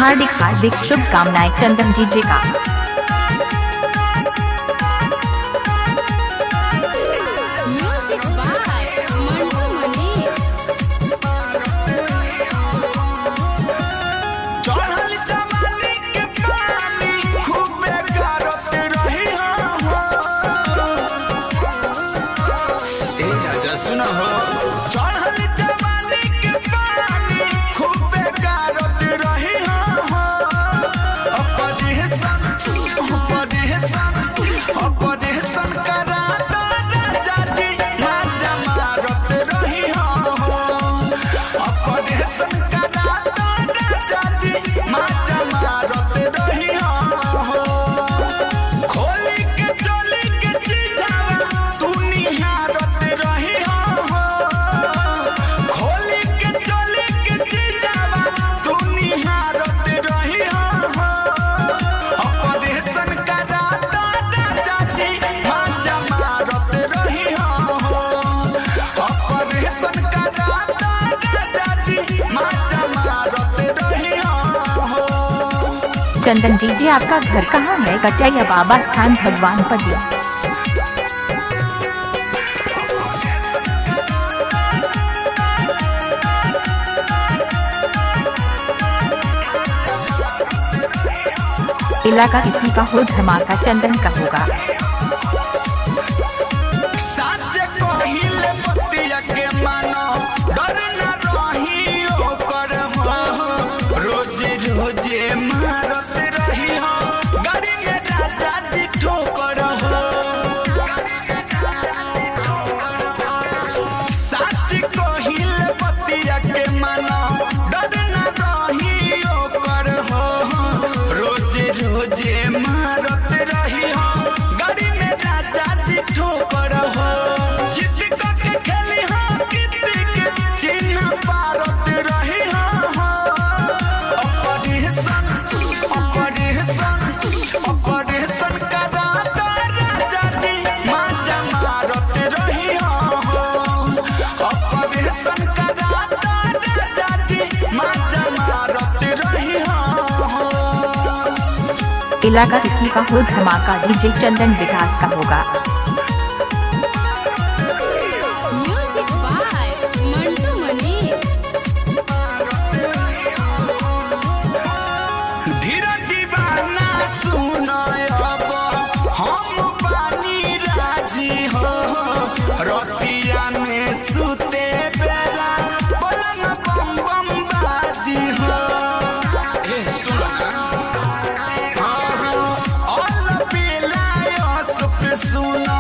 हार्दिक हार्दिक शुभकामनाएं चंदन डीजे का। Music by Mantu Mani. चढ़ल जवानी के पानी खूबे करत रही हो। ए राजा सुना हो, चढ़ल जवानी के पानी खूबे करत रही हो। अपरेशन अपरेशन अपरेशन करा दो राजा जी, माजा मारत रही हो। अपरेशन करा दो राजा जी, माजा मारत रही हो। खोली के चोली के चिझावा तू निहारत रही हो। खोली के चोली के चिझावा तू निहारत रही हो। अपरेशन करा दो राजा जी, माजा मारत रही हो। अपरेशन करा दो राजा जी, माजा मारत रही हो। चंदन डीजे आपका घर कहाँ है? कटैया बाबा स्थान भगवान पटिया। इलाका किसी का हो धमाका चंदन का होगा। साच कहिले बतिया के मानो, डर न रही ओकर हो। रोज रोज मारत रही हो, गाड़ी में राजा जी ठोकर हो। साच कहिले बतिया के मानो, डर न रही ओकर हो। रोज रोज मारत रही हो, गाड़ी में राजा जी ठोकर हो। जिद करके खेली हो कित के चिन्ह पारत रही हो। अपरेशन अपरेशन अपरेशन करा दो राजा जी, माजा मारत रही हो। अपरेशन करा दो राजा जी, माजा मारत रही हो। इलाका किसी का हो धमाका डीजे चंदन विकास का होगा। Music by Mantu Mani. धीरा दीवाना सुनो अब हम पानी राजी हो। रतिया में सुते बेरा पलंग बम बम बाजी हो। ए सुनो ना, हाँ हाँ, ऑल बेला सुख सुनो।